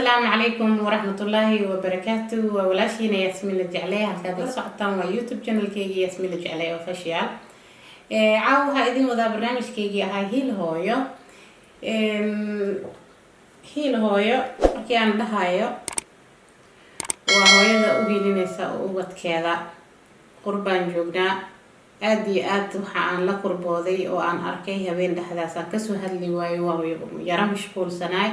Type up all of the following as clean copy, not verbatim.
Asalaamu calaykum waraxmatullaahi wabarakaatu. Waa walaashiina Yaasmiin La Jecley. Halkaad la socotaan waa YouTube channelkeyga Yaasmiin La Jecley Official. Caawa waxaa idin wadaa barnaamijkeygii ahaa Hiil Hooyo. Hiil Hooyo markii aan dhahayo, waa hooyada u hiilinaysa oo ubadkeeda. Qurbaan joognaa, aada iyo aad waxa aan la kurbooday oo aan arkay habeen dhexdaas aan kasoo hadli waayo, waa yaro mashquulsanaay.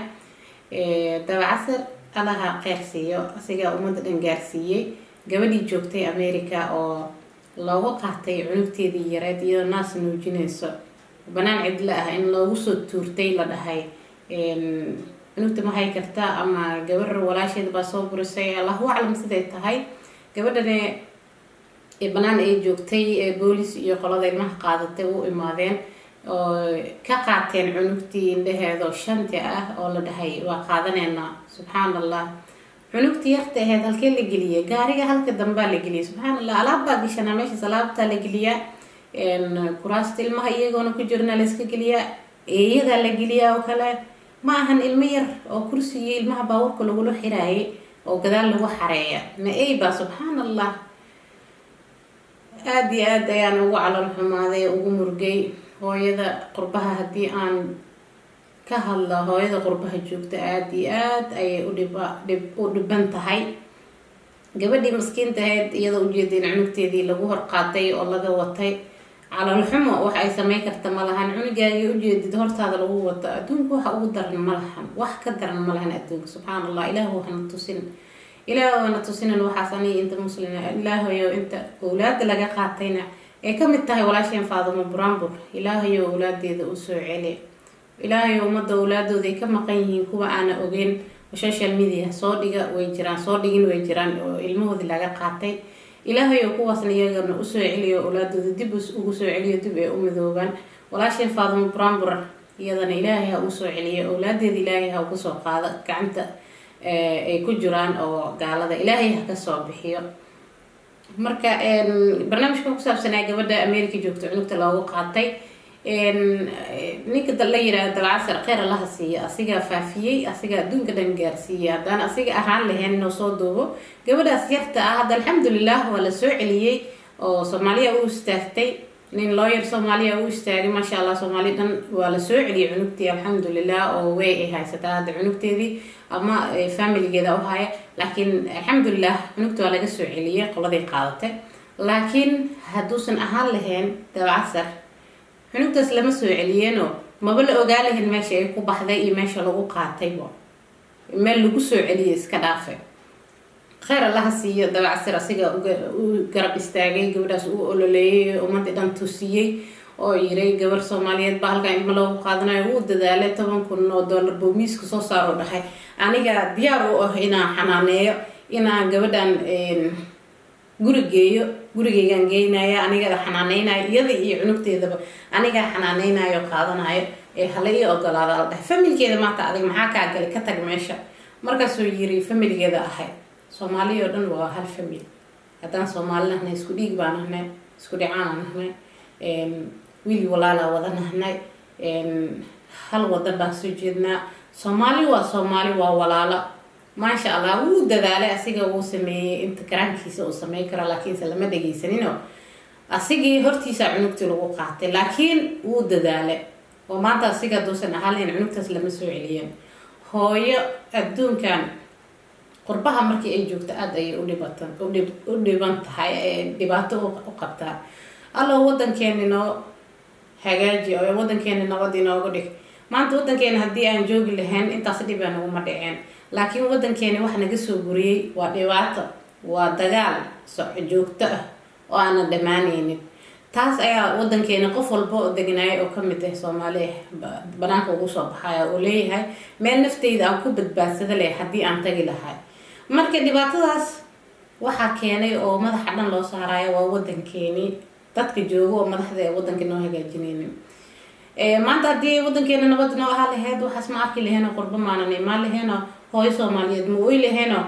Dabacasar Allaha kheyr siiyo, asigaa ummadda dhan gaarsiiyey gabadhii joogtay America oo loogu qaatay cunugteedii yareed iyadoo naas nuujinayso, banaan cidlo ah in loogu soo tuurtay, la dhahay cunugta ma hay kartaa ama gabar walaasheed baa soo burisay, Allahu aclam siday tahay. Gabadhani banaan ay joogtay, boolis iyo qolada ilmaha qaadatay u imaadeen oo ka qaateen cunugtii indhaheeda oo shanti ah oo la dhahay waa qaadaneynaa. Subxaan Allah, cunugtii yarta ahayd halkee la geliyay? Gaariga halka dambaa la geliyay. Subxaan Allah, alaab baa gashanaa meeshaas, alaabtaa la geliyaa, kuraasta ilmaha iyagoona ku jirna la iska geliyaa, eeyadaa la geliyaa oo kale. Ma ahan ilmo yar oo kursigii ilmaha baabuurka lagula xiraayay oo gadaal lagu xareeya ma ey baa? Subxaan Allah, aada iyo aad ayaan ugu calool xumaaday, ugu murgay. Hooyada qurbaha haddii aan ka hadla, hooyada qurbaha joogta aada iyo aad ayay udhiba dhib u dhiban tahay. Gabadhii maskiinta ahayd iyadoo ujeeda in cunugteedii lagu horqaatay oo laga watay, calool xumo wax ay sameyn karta ma lahan. Cunugaagii ujeedid hortaada lagu wato, adduunka waxa ugu daran ma lahan, wax ka daran ma lahan adduunka. Subxaan Allah, Ilaahu hana tusin, Ilaahu hana tusinin waxaas aniga inta muslima. Ilaahayo, inta owlaada laga qaatayna ay kamid tahay walaasheen Faadumo Buraanbur, Ilaahayo owlaadeeda u soo celi. Ilaahayo, ummadda owlaadooda ay ka maqan yihiin, kuwa aana ogeyn social media soo dhiga way jiraan, soo dhigin way jiraan, oo ilmahoodii laga qaatay, Ilaahayo kuwaasna iyagana usoo celiyo, owlaadooda dib ugu soo celiyo, dib ay u midoobaan. Walaasheen Faadumo Buraanbur iyadana Ilaahay ha usoo celiyo owlaadeeda, Ilaahay ha uga soo qaado gacanta ay ku jiraan oo gaalada, Ilaahay ha kasoo bixiyo. Marka barnaamijka ku saabsanaa gabadha America joogta cunugta loogu qaatay, ninka la yiraahdo Dabcasar, kheyr Allaha siiyo, asigaa faafiyey, asigaa adduunka dhan gaarsiiyey. Haddaan asiga ahaan lahayn inuu soo duubo gabadhaas yarta ah, hadda alxamdulilah waa la soo celiyey oo Soomaaliya u istaagtay, nin lawyer Soomaaliya u istaagay, maasha Allah. Soomaali dhan waa la soo celiyey cunugtii, alxamdulilah, oo way ay haysataa hadda cunugteedii ama familigeeda u haya. Laakiin alxamdulilah cunugta waa laga soo celiyey qoladii qaadatay. Laakiin hadduusan ahaan lahayn Dabcasar, cunugtaas lama soo celiyeenoo maba la ogaa lahayn meesha ay ku baxday iyo meesha lagu qaataybo, meel lagu soo celiyay iska dhaafay. Kheyr Allaha siiyo Dabacasir, asiga u garab istaagay gabadhaas, u ololeeyay, ummadii dhan tusiyey oo yiray gabar Soomaaliyeed baa halkan ilmo loogu qaadanayo. Wuu dadaalay, $10,000 buu miiska soo saaro, dhahay aniga diyaar u ah inaan xanaaneeyo, inaan gabadhan guri geeyo, gurigeygaan geynaya, aniga xanaaneynayo iyada iyo cunugteedaba, anigaa xanaaneynayo, qaadanayo ee hala ii ogolaada, la dhahay. Familkeeda maanta adiga maxaa kaa galay? Ka tag meesha. Markaasuu yiri familigeeda ahay. Soomaaliya oo dhan waa hal family. Haddaan Soomaali nahnay, isku dhiig baan nahnay, isku dhicaan nahnay, wiil walaalaa wada nahnay, hal wadan baan soo jeednaa. Soomaali waa Soomaali, waa walaalo. Maasha Allah, wuu dadaalay asiga, wuu sameeyey inta karaankiisa uu sameyn karo, laakiinse lama dhegeysanino. Asigii hortiisa cunugtii lagu qaatay, laakiin wuu dadaalay oo maanta asiga hadduusan ahaan lahayn, cunugtaas lama soo celiyeen. Hooyo adduunkan qurbaha markii ay joogto aada ayay udhibatan u dhiban tahay, dhibaato u qabtaa. Allow wadankeeni noo hagaaji oo wadankeeni nabad inooga dhig. Maanta wadankeena haddii aan joogi lahayn, intaas dhibaa naguma dhaceen. Laakiin wadankeeni wax naga soo guriyey waa dhibaato, waa dagaal joogto ah oo aanan dhammaaneynin. Taas ayaa wadankeena qof walba oo deganaaya oo kamid ah Soomaaliya banaanka ugu soo baxaya oo leeyahay meel nafteyda aan ku badbaadsada leh haddii aan tagi lahay. Marka dhibaatadaas waxaa keenay oo madaxa dhan loo saarayo waa wadankeeni dadka joogo oo madaxda ee wadanka noo hagaajineynin. Maanta haddii wadankeena nabad noo ahaa laheyd, waxaas ma arki laheenoo, qurbo maanan imaan laheenoo, hooyo Soomaaliyeed ma oy laheenoo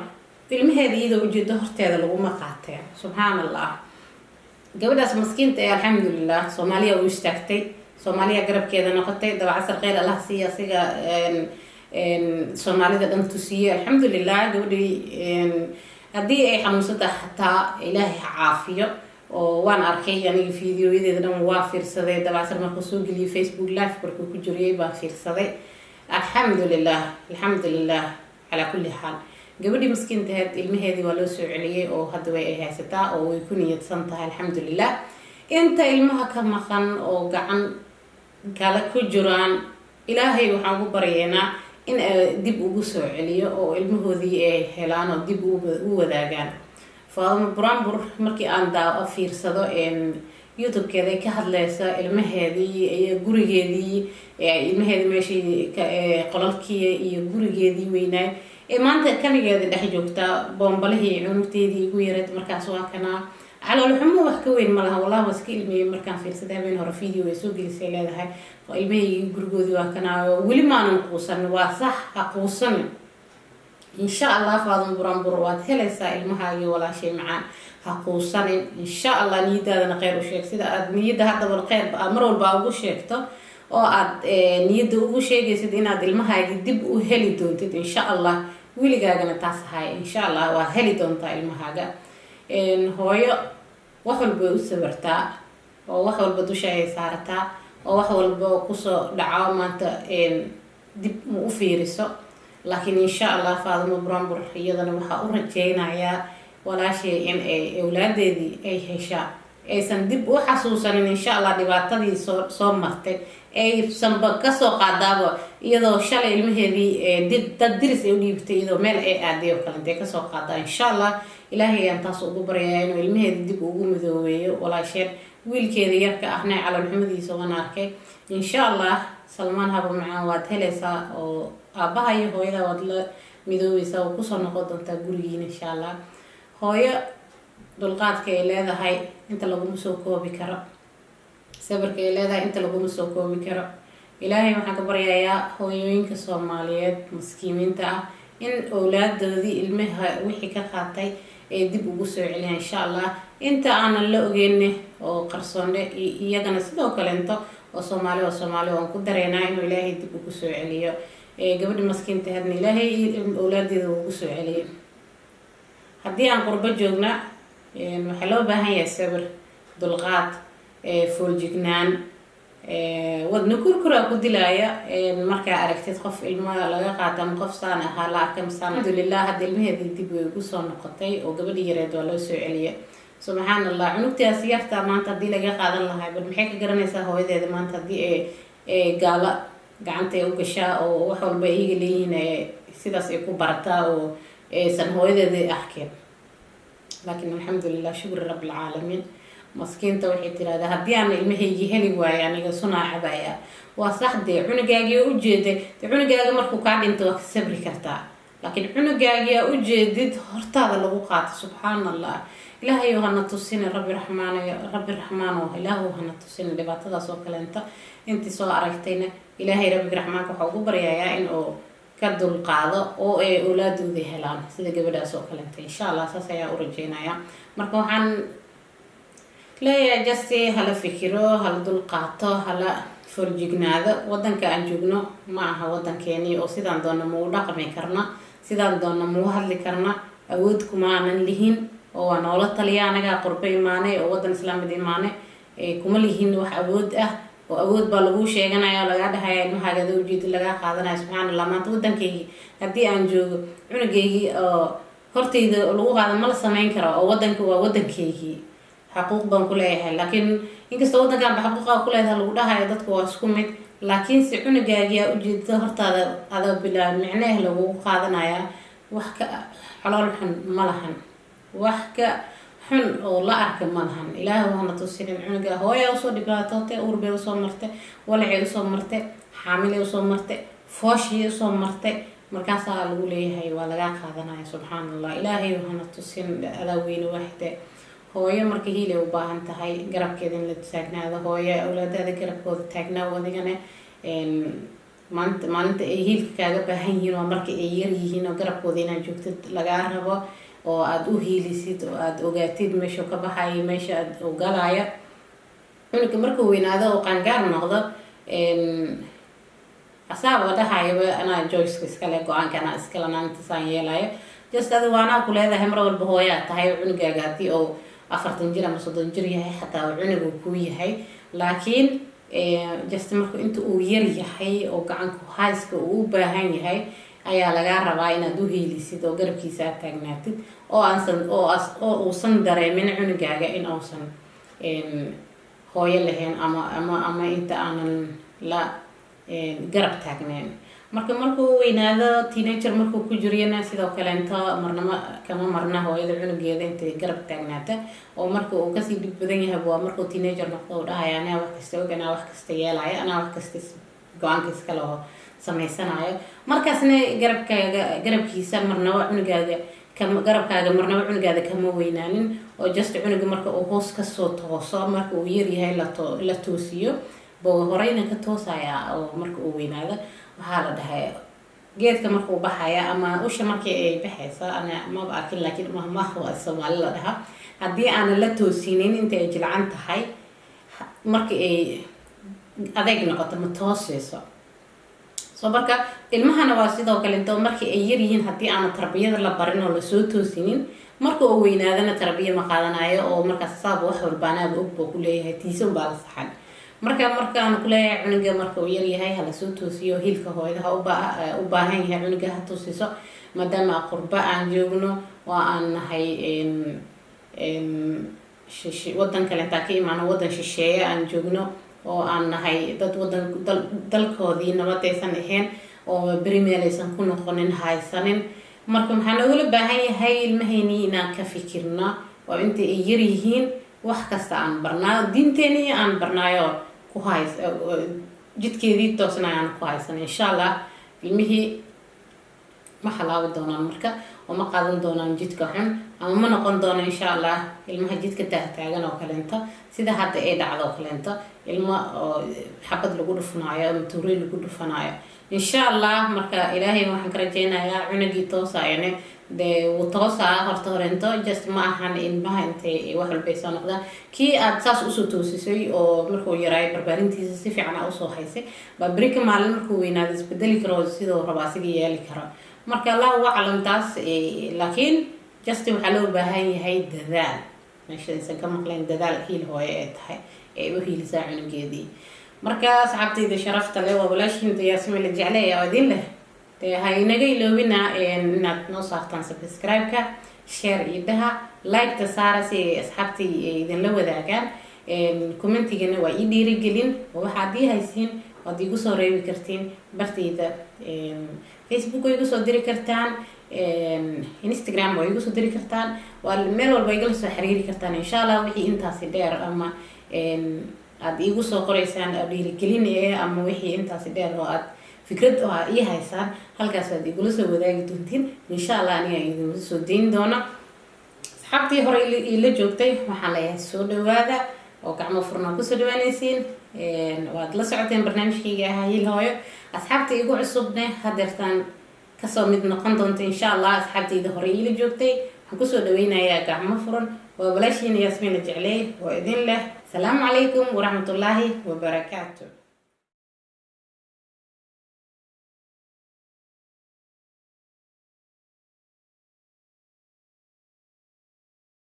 ilmaheeda iyadoo ujeedo horteeda laguma qaateen. Subxaan Allah, gabadhaas maskiinta ee alxamdulilah Soomaaliya u istaagtay, Soomaaliya garabkeeda noqotay. Dabacasar kheyr Allah siiya asiga. Soomaalida dhan tusiyey. Alxamdulilah, gabadhii haddii ay xanuunsantahay xataa Ilaahay ha caafiyo. Oo waan arkay aniga fiidiyoyadeeda dhan, waa fiirsaday. Dabacsan markuu soo geliyay Facebook live markuu ku jiriyay baan fiirsaday. Alxamdulilah, alxamdulilah calaa kulli xaal. Gabadhii maskiintaheed ilmaheedii waa loo soo celiyey oo hadda way ay haysataa oo way ku niyadsan tahay, alxamdulilah. Inta ilmaha ka maqan oo gacan kale ku jiraan, Ilaahay waxaan ugu baryeynaa in dib ugu soo celiyo oo ilmahoodii ay helaan oo dib u wadaagaan. Faadimo Buraanbur markii aan daa fiirsado YouTube-keeda ay ka hadleysa ilmaheedii iyo gurigeedii, ilmaheedii meeshii qolalkii iyo gurigeedii weynaay ee maanta kaligeeda dhex joogtaa, boombalihii cunugteedii igu yareed markaas waa kanaa. Calool xumo wax ka weyn ma laha, wallahi. Waa iska ilmeeyey markaan fiirsaday habeen hore video ay soo gelisay, leedahay ilmahaygii gurigoodii waa kanaa, weli maanan quusan. Waa sax, ha quusanin, insha Allah. Faadimo Buraanbur, waad helaysaa ilmahaagii, walaashay macaan, ha quusanin, insha Allah. Niyadaadana kheyr u sheeg, sida aad niyadda haddaba kheyr mar walba ugu sheegto oo aad niyadda ugu sheegaysid inaad ilmahaagii dib u heli doontid, insha Allah. Weligaagana taas ahay, insha Allah waad heli doontaa ilmahaaga. Hooyo wax walba way u sawirtaa oo wax walba dusha ayay saarataa oo wax walba kusoo dhaco maanta dib ma u fiiriso. Laakiin insha Allah Faadimo Buraanbur iyadana waxaa u rajeynayaa walaashay in ay awlaadeedii ay heshaa, aysan dib u xasuusanin, insha Allah, dhibaatadii soo martay, aysanba kasoo qaadaaba iyadoo shalay ilmaheedii dad diris ay u dhiibtay, iyadoo meel ay aaday oo kale intay kasoo qaadaa, insha Allah. Ilaahay ayaan taas ugu baryayaa inuu ilmaheedii dib ugu midoobeeyo walaasheen. Wiilkeeda yarka ahna caloolxumadiisa waan arkay. Insha Allah, Salmaan haba macaan, waad helaysaa oo aabbaha iyo hooyada waad la midoobeysaa oo kusoo noqon doontaa gurigiina, insha Allah. Hooyo dulqaadka ay leedahay inta laguma soo koobi karo, sabirka ay leedahay inta laguma soo koobi karo. Ilaahay waxaan ka baryayaa hooyooyinka Soomaaliyeed maskiimiinta ah in owlaadoodii ilmaha wixii ka qaatay ay dib ugu soo celiyaan, insha Allah. Inta aanan la ogeyne oo qarsoone iyagana sidoo kaleento oo Soomaali oo Soomaali waan ku dareynaa inuu Ilaahay dib ugu soo celiyo. Gabadhi maskiinta hadna Ilaahay owlaadeeda ugu soo celiyo. Haddii aan qurbo joogna, waxaa loo baahan yahay sabir, dulqaad, fooljignaan. Wadna kurkuraa ku dilaaya markaa aragtid qof ilmaha laga qaata ama qof saan ahaa la arkay masaan. Alxamdulilah, hadda ilmaheedii dib way ugu soo noqotay oo gabadhii yareed waa loo soo celiyay, subxaan Allah. Cunugtaas yarta maanta haddii laga qaadan lahay, bal maxay ka garanaysaa hooyadeeda maanta haddii ay gaalo gacanta ay u gashaa oo wax walba iyaga leeyihiin sidaas ay ku barataa oo aysan hooyadeeda arkeen? Laakiin alxamdulilah, shukri rabbilcaalamiin. Maskiinta waxay tirahdaa, haddii aan ilmahaygii heli waayo aniga sunaa cabaya. Waa sax dee, cunugaagii ujeeday dee, cunugaaga markuu kaa dhinto waa ka sabri kartaa, laakiin cunugaagia ujeedid hortaada lagu qaato, subxaan Allah. Ilaahayow hana tusina, Rabbi Raxmaan, Rabbi Raxmaano, Ilaahu hana tusina dhibaatadaas oo kaleenta. Intii soo aragtayna Ilaahay Rabbiga Raxmaanka waxaa ugu baryayaa in uu ka dulqaado oo ay awlaadooda helaan sida gabadhaas oo kaleenta, insha Allah. Saas ayaa u rajeynaya. Marka waxaan leeyahay just hala fikiro, hala dulqaato, hala foljignaado. Wadanka aan joogno ma aha wadankeeni oo sidaan doona mau dhaqmi karna, sidaan doona mau hadli karna, awood kumaanan lihin oo waa noola taliya. Anagaa qurbo imaanay oo wadan islaamid imaanay, kuma lihin wax awood ah oo awood baa laguu sheeganaya oo lagaa dhahaya ilmahaaga ada ujeedi lagaa qaadanaya. Subxaan Allah, maanta wadankaygii haddii aan joogo, cunugaygii oo hortayda lagu qaada ma la sameyn karo oo wadanka waa wadankaygii, xaquuq baan ku leeyahay. Laakiin inkastoo wadankanba xaquuqa ku leedahay lagu dhahayo, dadku waa isku mid, laakiinse cunugaagiyaa ujeedada hortaada ada bilaa micneeh lagugu qaadanaya, wax ka calool xun ma lahan, wax ka xun oo la arka ma lahan. Ilaahay hana tusinin. Cunuga hooya usoo dhibaatootay, uurbay usoo martay, walacay usoo martay, xaamilay usoo martay, fooshiyay usoo martay, markaasaa lagu leeyahay waa lagaa qaadanaya. Subxaan Allah, Ilaahay hana tusin, adaa weyne waaxide. Hooyo marka hiilay u baahan tahay, garabkeeda in la taagnaado. Hooyo awlaadaada garabkooda taagnaa. Adigana maalinta maalinta ay hiilka kaaga baahan yihiin waa marka ay yar yihiin oo garabkooda inaad joogtid lagaa rabo oo aada u hiilisid oo aada ogaatid meeshuu ka baxayo, meesha aada ogalayo. Cunuga markuu weynaado oo qaangaar noqdo. Asaaba dhahayaba, anaa choice-ka iskale, go-aanka anaa iskale, anaa intasaan yeelayo. Just adi waanaa ku leedahay mar walba hooyaa tahay. Cunugaaga haddii oo 40 jir ama 30 jir yahay, xataa uu cunugu kuu yahay, laakiin just marku inta uu yar yahay oo gacanku hayska uu u baahan yahay ayaa lagaa rabaa inaad u heelisid oo garabkiisa aad taagnaatid, oo aansan oo as oo uusan dareemin cunugaaga in uusan hooyo lahayn ama inta aanan la garab taagnayn. Marka markuu weynaado, teenager markuu ku jiriyana, sidoo kaleento marnamo kama marna hooyada cunugeeda intay garab taagnaata. Oo marka uu kasii dhib badan yahay waa markuu teenager noqdo, uu dhahaya, anaa wax kasta og, anaa wax kasta yeelaya, anaa wax kasta go-aanka iskale oo sameysanayo. Markaasna garabkaaga, garabkiisa marnaba cunugaaga kama, garabkaaga marnaba cunugaada kama weynaanin. Oo just cunuga marka uu hoos kasoo tooso, marka uu yaryahay la toosiyo, buu horeyna ka toosaya. Oo marka uu weynaado, waxaa la dhahay geedka markuu baxaya ama usha markii ay baxaysa, ana maba arkin, laakiin mahmah waa Soomaali la dhahaa, haddii aanan la toosinin inta ay jilcan tahay, marka ay adeeg noqoto ma tooseyso. So marka ilmahana waa sidoo kale into markii ay yaryihiin, haddii aana tarbiyada la barin oo lasoo toosinin, marka uu weynaadana tarbiya ma qaadanayo. Oo markaas saaba wax walba anaaba og buu ku leeyahay, tiisa unbaa la saxan. Marka markaan kuleeyahay cunuga marka uu yaryahay hala soo toosiyo, hiilka hooyada ha u baahan yahay cunuga, ha toosiso, maadaama qurba aan joogno oo aan nahay wadan kale intaan ka imaano, wadan shisheeye aan joogno, oo aan nahay dad wadan dalkoodii nabadaysan ahayn oo beri meelaysan ku noqonin haysanin. Marka maxaa noogala baahan yahay? Ilmahaynii inaan ka fikirno oo inta ay yar yihiin wax kasta aan barnaayo, diinteenii aan barnaayo, ku hays jidkeedii toosna aan ku haysan. Insha Allah ilmihii ma halaabi doonaan marka, oo ma qaadan doonaan jidka xun, ama ma noqon doono insha Allah ilmaha jidka taagtaagan oo kaleento, sida hadda ay dhacdo oo kaleento, ilmo oo xabad lagu dhufanaayo ama tuurey lagu dhufanaayo insha Allah. Marka Ilaahay waxaan ka rajeynayaa cunugii toosayane dee wuu toosaa horta horento. Just ma ahan ilmaha intay wax walba ay soo noqdaan. Kii aad saas usoo toosisay oo markuu yaraayo barbaarintiisa si fiican aa usoo haysay baa beri ka maalin markuu weynaado isbedeli karo, siduu rabo asiga yeeli karo. Marka Allahu aclam taas, laakiin just waxaa loo baahan yahay dadaal. Meesha aysan ka maqlayn dadaal, hiil hooyo ee tahay ee u hiilisaa cunugeedii. Marka asxaabtayda sharafta leh, waa walaashiinta Yaasmin la jeclay oo idin leh, dee ha inaga iloobina inaad noo saartaan subscribe-ka, share iyo dhaha, like-ta saara si ay asxaabtii ay idinla wadaagaan. Comment-igana waa ii dhiirigelin, oo waxaad ii haysiin waad igu soo reebi kartiin bartayda Facebook, waa igu soo diri kartaan Instagram, waa igu soo diri kartaan, waa meel walba igala soo xiriiri kartaan. Insha Allah wixii intaasi dheer ama aada iigu soo qoreysaan oo dhiirigelin ama wixii intaasi dheer oo aad fikrad oo aa ii haysaan, halkaas aad igula soo wadaagi doontiin. Insha Allah aniga idinla soo dayn doona. Asxaabtii hore iila joogtay waxaan leeyahay soo dhawaada oo gacmo furnaa kusoo dhawaanaysiin. Waad la socoteen barnaamijkayga ahaa Hiil Hooyo. Asxaabta igu cusubne hadeertaan kasoo mid noqon doonta insha Allah. Asxaabtayda hore iila joogtay waxaan kusoo dhaweynayaa gacmo furan. Waa walaashiina Yaasmiina Jecley oo idin leh, asalaamu calaykum waraxmatullaahi wabarakaatu.